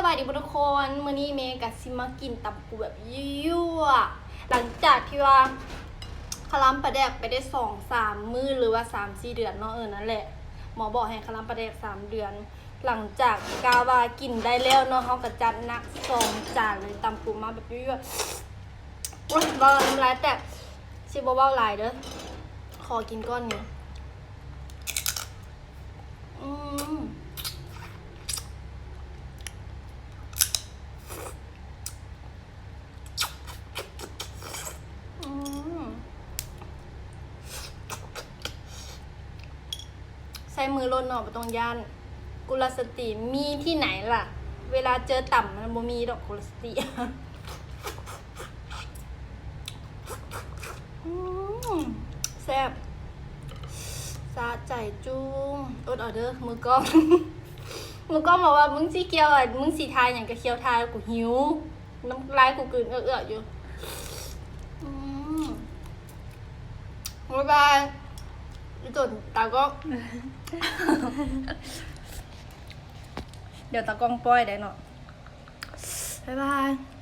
ສະບາຍດີທຸກຄົນ ມື້ນີ້ເມກະຊິມາກິນຕຳປູແບບຍົວໆ ຫຼັງຈາກທີ່ວ່າຄາລຳປາແດກໄປໄດ້ສອງສາມມື້ ຫຼືວ່າສາມສີ່ເດືອນເນາະ ເອີ ນັ້ນແຫຼະ ໝໍບອກໃຫ້ຄາລຳປາແດກສາມເດືອນ. ຫຼັງຈາກທີ່ກະວ່າກິນໄດ້ແລ້ວເນາະ ເຮົາກະຈັດໜັກສອງຈານເລີຍ ຕຳປູມາແບບຍົວໆ. ໂອ້ຍ ເວົ້າແລ້ວນ້ຳລາຍແຕກ ຊິບໍ່ເວົ້າຫຼາຍເດີ ຂໍກິນກ່ອນນີ້. ອືມ ອືມ ໃຊ້ມືໂລດເນາະ ບໍ່ຕ້ອງຢ້ານ. ກຸລະສະຕີມີທີ່ໄຫນລະ? ເວລາເຈີຕຳມັນບໍ່ມີດອກ ກຸລະສະຕີ. ອືມ ແຊບ ສະໃຈຈຸ້ງ. ອົດເອົາເດີ ມືກ້ອງ ມືກ້ອງບອກວ່າ ມຶງຊິກ່ຽວ ມຶງຊິຖ່າຍຫຍັງກະຄ່ອຍຖ່າຍ ກູຫິວ ນ້ຳລາຍກູກືນເອືອກໆຢູ່. ອືມ ບາຍບາຍ ອີ່ຕົນຕາກ້ອງ ດຽວຕາກ້ອງປ່ອຍໄດ້ເນາະ ບາຍບາຍ.